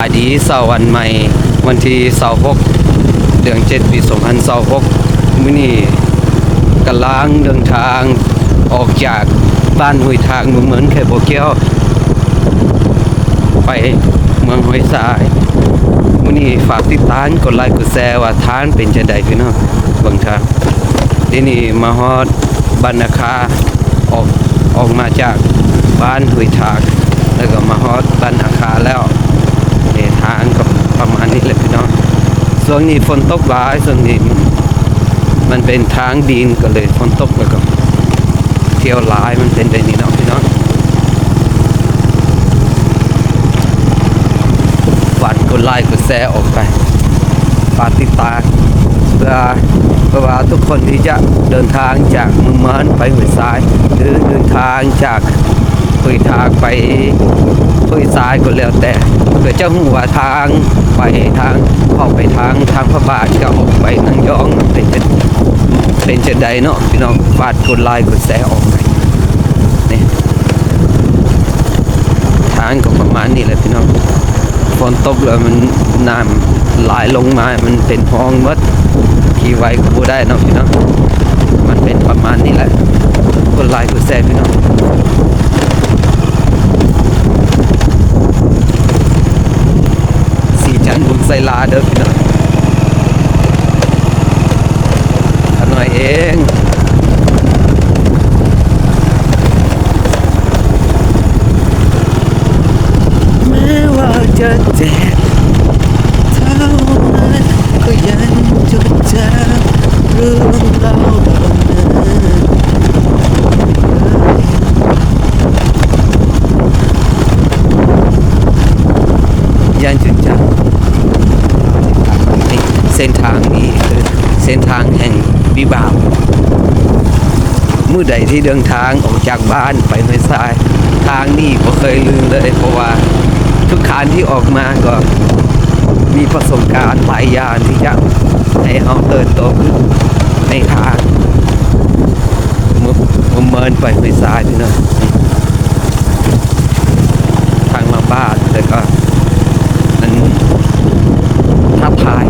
ສະບາຍດີ ເຊົ້າວັນໃໝ່ ວັນທີຊາວຫົກ ເດືອນເຈັດ ປີສອງພັນຊາວຫົກ ມື້ນີ້ກຳລັງເດີນທາງອອກຈາກບ້ານຫ້ວຍທາກ ເມືອງເມີນ ແຂວງບໍ່ແກ້ວ ໄປເມືອງຫ້ວຍຊາຍ. ມື້ນີ້ຝາກຕິດຕາມ ກົດໄລກົດແຊ ວ່າທາງເປັນຈັ່ງໃດພີ່ນ້ອງ ເບິ່ງທາງ. ທີ່ນີ້ມາຮອດບ້ານນາຄາ ອອກ ອອກມາຈາກບ້ານຫ້ວຍທາກ ແລ້ວກໍມາຮອດບ້ານນາຄາແລ້ວ. ເສັ້ນທາງກໍປະມານນີ້ແຫຼະພີ່ນ້ອງ. ຊ່ວງນີ້ຝົນຕົກຫຼາຍ ຊ່ວງນີ້ມັນເປັນທາງດິນ ກໍເລີຍຝົນຕົກ ແລ້ວກໍທ່ຽວຫຼາຍ ມັນເປັນແບບນີ້ເນາະພີ່ນ້ອງ. ຝາກກົດໄລກົດແຊອອກໄປ ຝາກຕິດຕາມ ເພື່ອ ເພື່ອວ່າທຸກຄົນທີ່ຈະເດີນທາງຈາກເມືອງເມີນໄປຫ້ວຍຊາຍ ຫຼືເດີນທາງຈາກຫ້ວຍທາກໄປຫ້ວຍຊາຍກໍແລ້ວແຕ່ ເພື່ອຈະຮູ້ວ່າທາງໄປທາງ ເຂົ້າໄປທາງ ທາງພະບາດ ຈະອອກໄປນາງຢອງ ເປັນ ເປັນຈັ່ງໃດເນາະພີ່ນ້ອງ. ຝາກກົດໄລກົດແຊອອກໄປນີ້. ທາງກໍປະມານນີ້ແຫຼະພີ່ນ້ອງ. ຝົນຕົກແລ້ວມັນ ນ້ຳໄຫຼລົງມາ ມັນເປັນຮ່ອງໝົດ ຂີ່ໄວກໍບໍ່ໄດ້ເນາະພີ່ນ້ອງ. ມັນເປັນປະມານນີ້ແຫຼະ. ກົດໄລກົດແຊພີ່ນ້ອງ. ສີຈັນບຸນໄຊລາເດີພີ່ນ້ອງ. ຂະນ້ອຍເອງ. ແມ້ວ່າຈະເຈັບເທົ່າໃດ ກໍຍັງຈົດຈຳເລື່ອງລາວເຫຼົ່ານັ້ນ. ຢ່າງຈະຈຳ ເສັ້ນທາງນີ້ຄືເສັ້ນທາງແຫ່ງວິບາກ. ມື້ໃດທີ່ເດີນທາງອອກຈາກບ້ານໄປຫ້ວຍຊາຍ ທາງນີ້ບໍ່ເຄີຍລືມເລີຍ ເພາະວ່າທຸກຄັ້ງທີ່ອອກມາກໍມີປະສົບການຫຼາຍຢ່າງທີ່ຈະໃຫ້ເຮົາເຕີບໂຕຂຶ້ນໃນທາງ ເມືອງ ເມືອງເມີນໄປຫ້ວຍຊາຍພີ່ນ້ອງ. ທາງລຳບາກ ແລ້ວກໍມັນທ້າທາຍ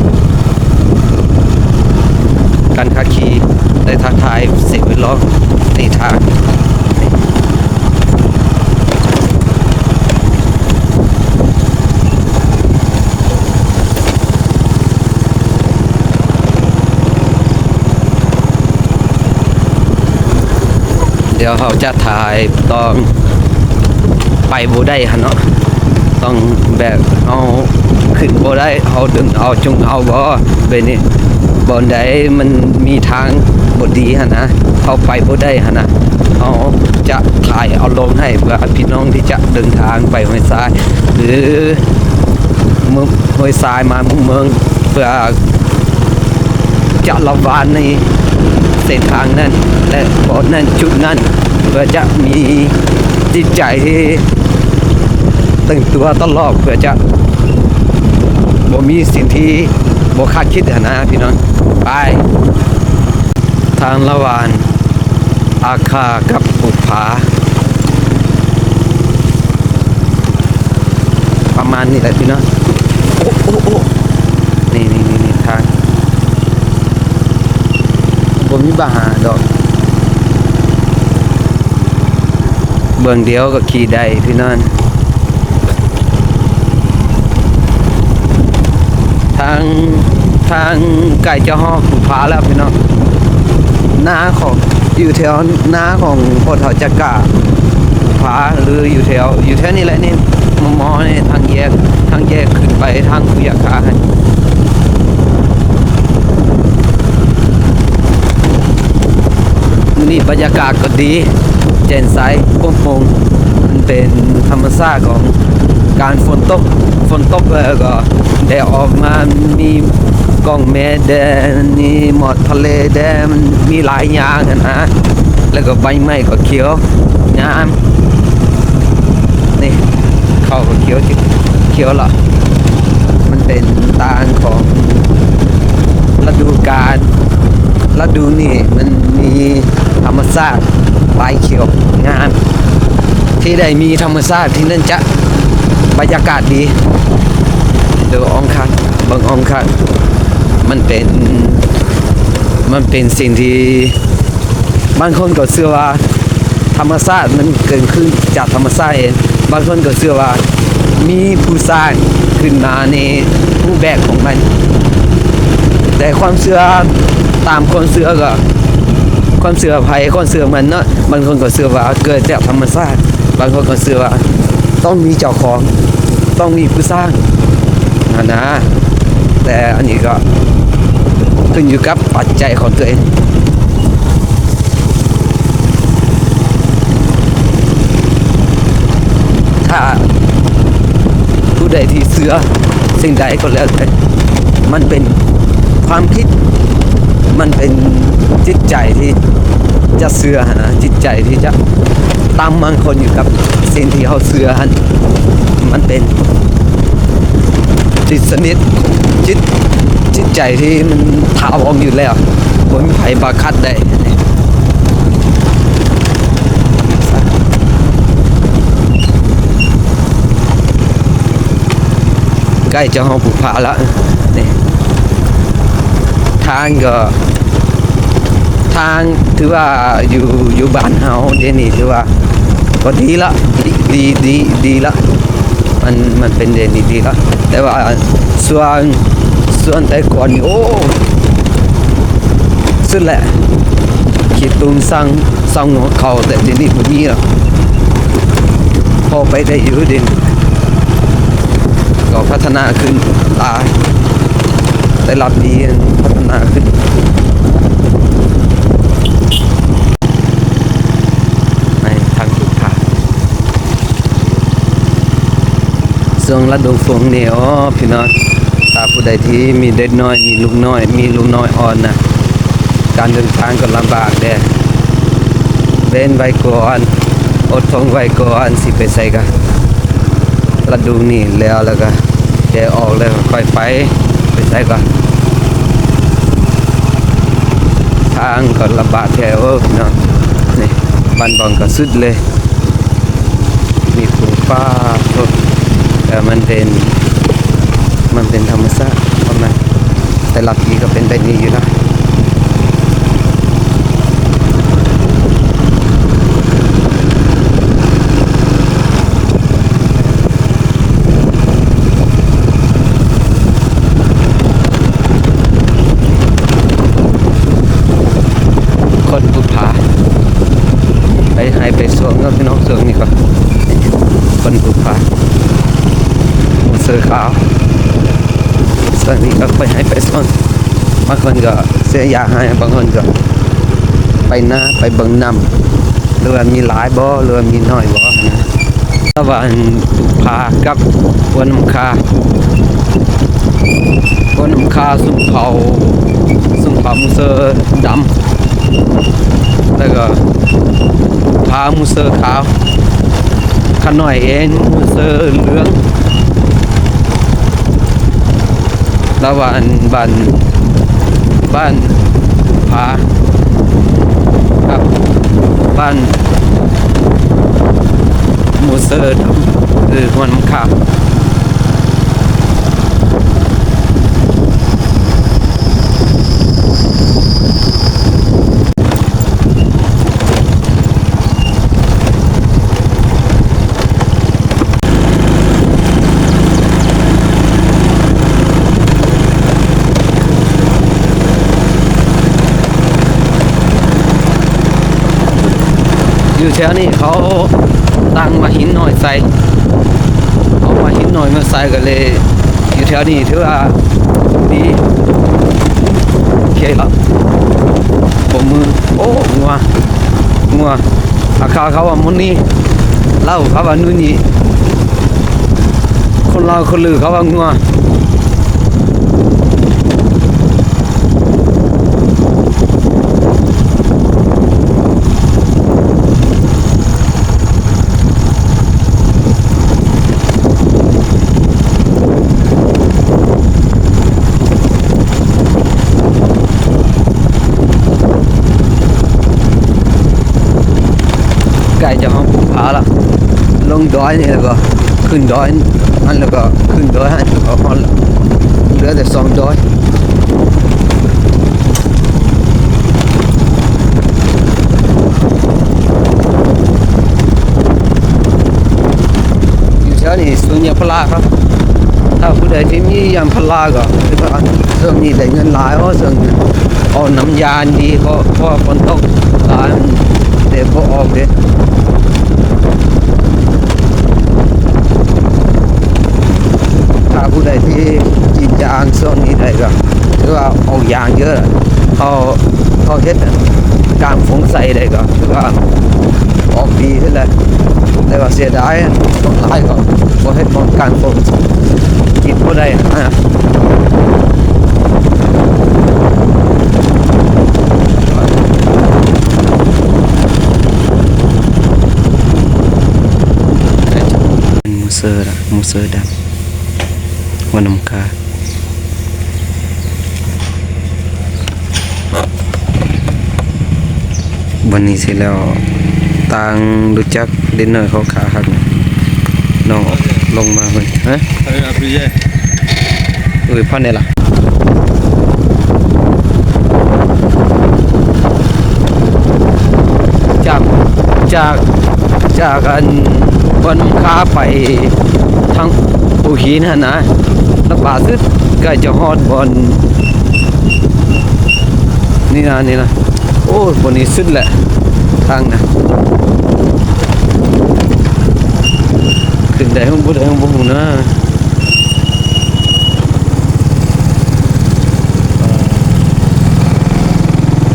ການຂັບຂີ່ ແລະ ທ້າທາຍສິ່ງແວດລ້ອມໃນທາງ. ດຽວເຮົາຈະຖ່າຍຕອນໄປບໍ່ໄດ້ຫັ້ນເນາະ ຕ້ອງແບບເຮົາຂຶ້ນບໍ່ໄດ້ ເຮົາດຶງເອົາຈຸງເອົາບໍ່ ແບບນີ້ ບ່ອນໃດມັນມີທາງບໍ່ດີຫັ້ນນະ ເຮົາໄປບໍ່ໄດ້ຫັ້ນນະ ເຮົາຈະຖ່າຍເອົາລົງໃຫ້ເພື່ອພີ່ນ້ອງທີ່ຈະເດີນທາງໄປຫ້ວຍຊາຍ ຫຼື ເມືອງຫ້ວຍຊາຍມາເມືອງເມືນ ເພື່ອຈະລະວັງໃນເສັ້ນທາງນັ້ນ ແລະ ບ່ອນນັ້ນຈຸດນັ້ນ ເພື່ອຈະມີຈິດໃຈທີ່ຕື່ນຕົວຕະຫຼອດ ເພື່ອຈະບໍ່ມີສິ່ງທີ່ບໍ່ຄາດຄິດຫັ້ນນະພີ່ນ້ອງ. ໄປ ທາງລະຫວ່າງອາຄາກັບພູຜາ ປະມານນີ້ແຫຼະພີ່ນ້ອງ. ໂອ້ ໂອ້ ໂອ້ ນີ້ ນີ້ ນີ້ ນີ້ ທາງ ບໍ່ມີບັນຫາດອກ ເບື້ອງດຽວກໍຂີ່ໄດ້ພີ່ນ້ອງ. ທາງ ທາງໃກ້ຈະຮອດພູຜາແລ້ວພີ່ນ້ອງ. ນາຂອງ ຢູ່ແຖວນາຂອງພໍ່ເຖົ້າຈັກກາຜາ ຫຼື ຢູ່ແຖວ ຢູ່ແຖວນີ້ແຫຼະນີ້ ມໍ່ໆ ນີ້ ທາງແຍກ ທາງແຍກຂຶ້ນໄປທາງພູຢາຄາຫັ້ນ. ມື້ນີ້ບັນຍາກາດກໍດີ ແຈ່ມໃສໂປ່ງໂປ່ງ ມັນເປັນທຳມະຊາດຂອງການຝົນຕົກ ຝົນຕົກແລ້ວກໍແດດອອກມາ ມີກ້ອງເມດແດ່ ມີໝອກທະເລແດ່ ມັນມີຫຼາຍຢ່າງຫັ້ນນະ ແລ້ວກໍໃບໄມ້ກໍຂຽວງາມ ນີ້ ເຂົ້າກໍຂຽວ ຂຽວລະ ມັນເປັນຕາມຂອງລະດູການ ລະດູນີ້ມັນມີທຳມະຊາດ ໃບຂຽວງາມ ທີ່ໃດມີທຳມະຊາດທີ່ນັ້ນຈະບັນຍາກາດດີ. ເບິ່ງອ້ອມຂ້າງ ມັນເປັນ ມັນເປັນສິ່ງທີ່ບາງຄົນກໍເຊື່ອວ່າທຳມະຊາດ ມັນເກີດຂຶ້ນຈາກທຳມະຊາດເອງ, ບາງຄົນກໍເຊື່ອວ່າມີຜູ້ສ້າງຂຶ້ນມາໃນຮູບແບບຂອງມັນ. ແຕ່ຄວາມເຊື່ອ ຕາມຄວາມເຊື່ອກໍ ຄວາມເຊື່ອໃຜຄວາມເຊື່ອມັນເນາະ, ບາງຄົນກໍເຊື່ອວ່າເກີດຈາກທຳມະຊາດ, ບາງຄົນກໍເຊື່ອວ່າຕ້ອງມີເຈົ້າຂອງ ຕ້ອງມີຜູ້ສ້າງຫັ້ນນະ. ແຕ່ອັນນີ້ກໍຂຶ້ນຢູ່ກັບປັດໄຈຂອງຕົວເອງ. ຖ້າຜູ້ໃດທີ່ເຊື່ອສິ່ງໃດກໍແລ້ວແຕ່ ມັນເປັນຄວາມຄິດ ມັນເປັນຈິດໃຈທີ່ຈະເຊື່ອຫັ້ນນະ, ຈິດໃຈທີ່ຈະຕັ້ງໝັ້ນຄົງຢູ່ກັບສິ່ງທີ່ເຮົາເຊື່ອຫັ້ນ. ມັນເປັນຈິດສະໜິດ ຈິດ ຈິດໃຈທີ່ມັນຖາວອນຢູ່ແລ້ວ, ບໍ່ມີໃຜບັງຄັບໄດ້. ໃກ້ຈະຮອດພູຜາລະ ນີ້ ທາງກໍ ທາງຖືວ່າຢູ່ ຢູ່ບ້ານເຮົາດຽວນີ້ຖືວ່າກໍດີລະ ດີ ດີ ດີ ດີລະ. ມັນ ມັນເປັນເດນດີໆລະ, ແຕ່ວ່າຊ່ວງ ຊ່ວງແຕ່ກ່ອນນີ້ ໂອ້ ສຸດແຫຼະ ຂີ້ຕຸ່ມສັງ ສັງຫົວເຂົ່າ, ແຕ່ດຽວນີ້ບໍ່ມີລະ, ພໍໄປໄດ້ຢູ່ເດນ ກໍພັດທະນາຂຶ້ນຫຼາຍ, ໄດ້ຮັບດີ ພັດທະນາຂຶ້ນ. ໃນທາງພູຜາ ຊ່ວງລະດູຝົນນີ້ ໂອ້ ພີ່ນ້ອງ, ຖ້າຜູ້ໃດທີ່ມີເດັກນ້ອຍ ມີລູກນ້ອຍ ມີລູກນ້ອຍອ່ອນນະ, ການເດີນທາງກໍລຳບາກແດ່. ເວັ້ນໄວ້ກ່ອນ, ອົດທົນໄວ້ກ່ອນ, ຊິໄປໃສກະ ລະດູນີ້ແລ້ວ ແລ້ວກະແກ່ອອກແລ້ວກະຄ່ອຍໄປ, ໄປໃສກະ ທາງກໍລຳບາກແທ້ ໂອ້ ພີ່ນ້ອງ. ນີ້ ບ້ານບອງກໍສຸດເລີຍ. ມີພູຜາ ໂອ້ ແຕ່ມັນເປັນ ມັນເປັນທຳມະຊາດຂອງມັນ, ແຕ່ລະທີ່ກໍເປັນແບບນີ້ຢູ່ລະ. ຄົນພູຜາ ໄປໄຮ່ໄປສວນເນາະພີ່ນ້ອງ, ຊ່ວງນີ້ກໍຄົນພູຜາ ເສື້ອຂາວ, ຊ່ວງນີ້ກໍໄປໄຮ່ໄປສວນ, ບາງຄົນກໍເສຍຢາງໄຮ່, ບາງຄົນກໍໄປນາ ໄປເບິ່ງນ້ຳ ຫຼືວ່າມີຫຼາຍບໍ່ ຫຼືວ່າມີໜ້ອຍບໍ່ນະ. ລະຫວ່າງພູຜາກັບຫ້ວຍນ້ຳຄາ, ຫ້ວຍນ້ຳຄາຊຸມເຜົ່າ ຊຸມເຜົ່າມູເຊີດຳ, ແລ້ວກໍຜາມູເຊີຂາວ, ຂ້ານ້ອຍເອງມູເຊີເຫຼືອງ. ລະຫວ່າງບ້ານ ບ້ານຜາກັບບ້ານມູເຊີດຳ ຫຼື ຫ້ວຍນ້ຳຄາ. ຢູ່ແຖວນີ້ເຂົາຕັ້ງມ້າຫີນນ້ອຍໃສ່, ເອົາມ້າຫີນນ້ອຍມາໃສ່ ກໍເລີຍ ຢູ່ແຖວນີ້ຖືວ່າດີ. ໂອເຄລະ ປົບມື. ໂອ້ ງົວ ງົວ. ອາຄາເຂົາວ່າມຸນີ, ລາວເຂົາວ່ານູນີ, ຄົນລາວຄົນລືເຂົາວ່າງົວ. ໃກ້ຈະຮອດພູຜາລະ, ລົງດອຍນີ້ແລ້ວກໍຂຶ້ນດອຍຫັ້ນ ແລ້ວກໍຂຶ້ນດອຍຫັ້ນ ກໍຮອດລະ. ແຕ່ສອງດອຍ ຢູ່ແຖວນີ້ສວນຢາງພາລາເນາະ. ຖ້າຜູ້ໃດທີ່ມີຢາງພາລາກໍ ຄືວ່າຊ່ວງນີ້ໄດ້ເງິນຫຼາຍ. ໂອ້ ຊ່ວງນີ້ ເອົານ້ຳຢາງດີ ເພາະ ເພາະວ່າຝົນຕົກຫຼາຍ ມັນເດບໍ່ອອກເດ້. ຖ້າຜູ້ໃດທີ່ກຣີດຢາງຊ່ວງນີ້ໄດ້ກໍ ຖືວ່າອອກຢາງເຍອະ. ເຂົາ ເຂົາເຮັດການຟົງໃສ່ໄດ້ກໍ ຖືວ່າອອກດີຂຶ້ນແລ້ວ. ແຕ່ວ່າເສຍດາຍ ສ່ວນຫຼາຍກໍບໍ່ເຮັດໝ່ອງການຟົງ ກິນບໍ່ໄດ້ນະ. ໝູເຊີລະ ໝູເຊີດຳ ຫົວນ້ຳຄາ. ວັນນີ້ຊິແລ້ວ ຕ່າງຮູ້ຈັກເດັກນ້ອຍເຂົາຂາຄັກເນາະ. ນ້ອງລົງມາເພິ່ນ ຮະ ເອີ ເອົາໄປເລີຍ ເອີ ພັນໄດ້ລະ. ຈາກ ຈາກ ຈາກອັນ ບ່ອນນ້ຳຄາໄປທາງພູຫີນຫັ້ນນະ ລະບາກສຸດ ໃກ້ຈະຮອດບ່ອນ ນີ້ນະ ນີ້ນະ. ໂອ້ ບ່ອນນີ້ສຸດແຫຼະ ທາງນະ ຂຶ້ນໄດ້ບໍ່ໄດ້ບໍ່ຮູ້ນະ.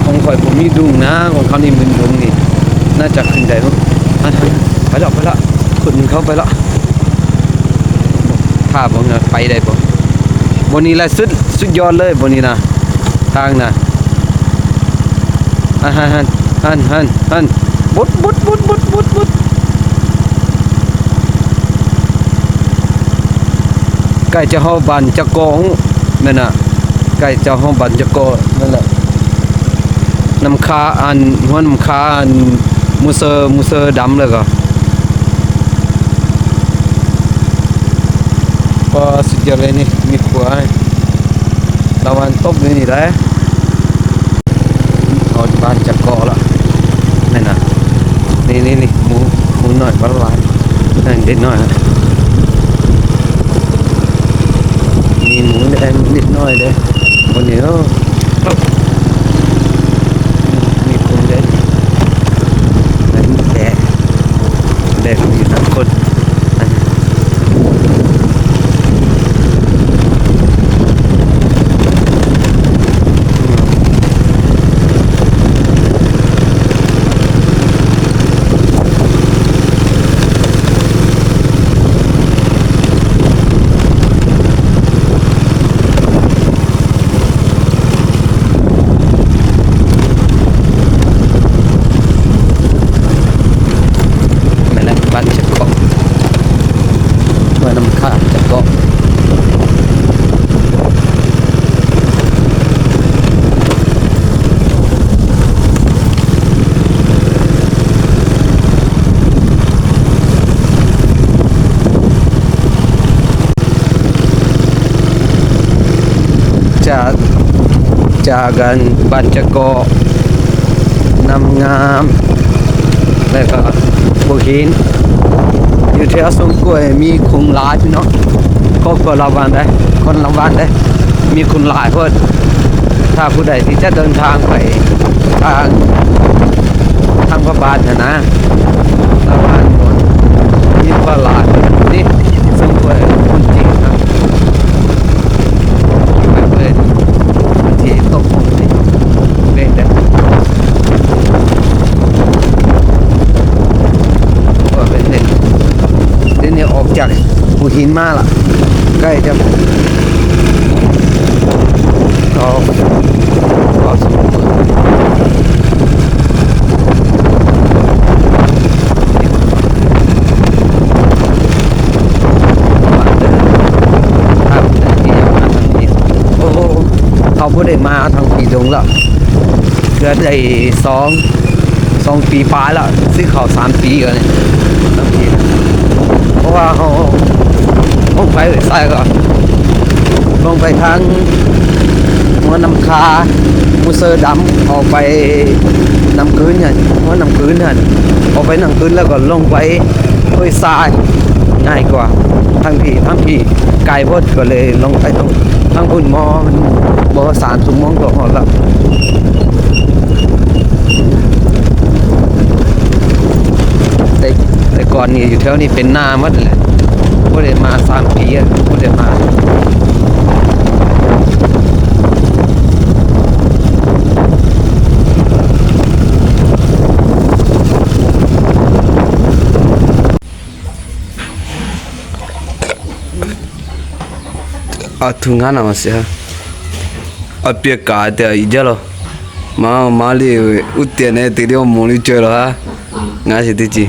ຂອງຂ້ອຍບໍ່ມີດຸງນະ ຂອງເຂົານີ້ມັນດຸງນີ້ ໜ້າຈະຂຶ້ນໄດ້ເນາະ. ໄປແລ້ວ ໄປແລ້ວ ຄົນເຂົາໄປແລ້ວ. ຖ້າບໍ່ໄປໄດ້ບໍ່? ບ່ອນນີ້ລະສຸດ ສຸດຍອດເລີຍ ບ່ອນນີ້ນະ ທາງນະ. ຫັ້ນ ຫັ້ນ ຫັ້ນ ບົດ ບົດ ບົດ ບົດ ບົດ ບົດ. ໃກ້ຈະຮອດບ້ານຈະກອງ ແມ່ນນະ ໃກ້ຈະຮອດບ້ານຈະກອງນັ້ນແຫຼະ. ນ້ຳຄາ ອັນ ຫົວນ້ຳຄາ ອັນ ໝູເຊີ ໝູເຊີດຳ ແລ້ວກໍ ກໍສຸດຍອດເລີຍນີ້ ມີຂົວ ຕາວັນຕົກຢູ່ນີ້ໄດ໋. ຮອດບ້ານຈະເກາະລະ ແມ່ນນະ. ນີ້ໆໆ ໝູ ໝູນ້ອຍບ້ານຫຼາຍ ນັ້ນເດັກນ້ອຍ ມີໝູແດງເດັກນ້ອຍເດ້ ຄົນນີ້. ໂອ້ ມີຄົນເດ້ ແບກ ແບກຢູ່ນຳຄົນ. ແມ່ນແຫຼະ ບ້ານຈະເກາະ ເມືອງນ້ຳຄາຈະເກາະ. ຈາກ ຈາກອັນບ້ານຈະເກາະ ນ້ຳງາມ ແລ້ວກໍພູຫີນ ຢູ່ແຖວສວນກ້ວຍມີຄົນຫຼາຍພີ່ນ້ອງ. ຄອບຄົວລາວບ້ານໃດ ຄົນລາວບ້ານໃດ ມີຄົນຫຼາຍໂພດ. ຖ້າຜູ້ໃດທີ່ຈະເດີນທາງໄປທາງ ທາງພະບາດຫັ້ນນະ ລາວບ້ານມີຄົນຫຼາຍ. ນີ້ສວນກ້ວຍຄົນຈີນນະ ໄປເລີຍ ທີ່ຕົກລົງນີ້ເປັນແບບ ວ່າເປັນເສັ້ນ ເສັ້ນນີ້ອອກຈາກ ຫົວຫີນມາລະ ໃກ້ຈະ ເອົາ ເອົາ ໂອ້ ເຮົາບໍ່ໄດ້ມາທາງພີດົງລະ ເກືອບໄດ້ສອງ ສອງປີປາຍລະ ຊິເຂົ້າສາມປີແລ້ວນີ້ ສາມປີ ເພາະວ່າເຮົາ ເຮົາໄປສາຍກໍ ເຮົາ ໄປທາງຫົວນ້ຳຄາ ພູເຊີດຳ ອອກໄປນ້ຳກືນຫັ້ນ ຫົວນ້ຳກືນຫັ້ນ ອອກໄປນ້ຳກືນແລ້ວກໍລົງໄປຫ້ວຍຊາຍ ງ່າຍກວ່າທາງພີ້ ທາງພີ້ໄກໂພດ ກໍເລີຍລົງໄປທາງ ທາງພຸ້ນໝໍ ມັນບໍ່ຮອດສາມຊົ່ວໂມງກໍຮອດແລ້ວ. ແຕ່ ແຕ່ກ່ອນນີ້ຢູ່ແຖວນີ້ເປັນນາໝົດແຫຼະ ບໍ່ໄດ້ມາສາມປີແລ້ວ ບໍ່ໄດ້ມາ. ອາ ທຸງງານອາມາເຊຍ ອາ ປຽກກາແຕ່ອີເຈໂລ ມາ ມາລີອຸເຕນເອຕິລິໂອໂມລິເຈໂລຮາ ງາຊິຕິຈິ.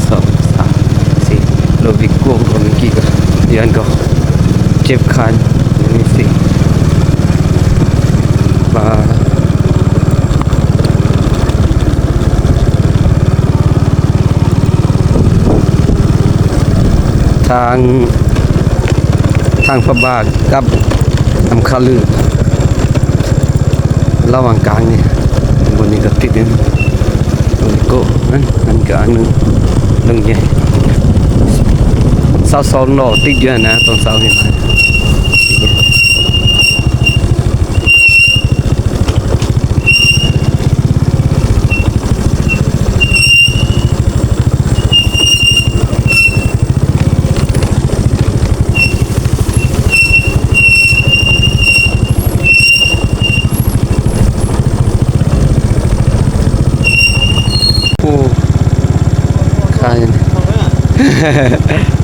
ສອງ ສາມ ສີ່ ໂລບິກວງກໍມີກີ່ກໍ ຢ້ານກໍເຈັບຄັນ ມີສີ່ ປາ ທາງ ທາງພະບາດກັບອຳຄາລື ລະຫວ່າງກາງນີ້ ບ່ອນນີ້ກໍຕິດຢູ່ ໂອລິໂກ ນັ້ນ ນັ້ນກໍອັນໜຶ່ງ ເລື່ອງໃຫຍ່ ຊາວສອງດອກຕິດຢູ່ຫັ້ນນະ ຕອນເຊົ້າເຫັນມາ. ໂອ້ ຄາຍ ເ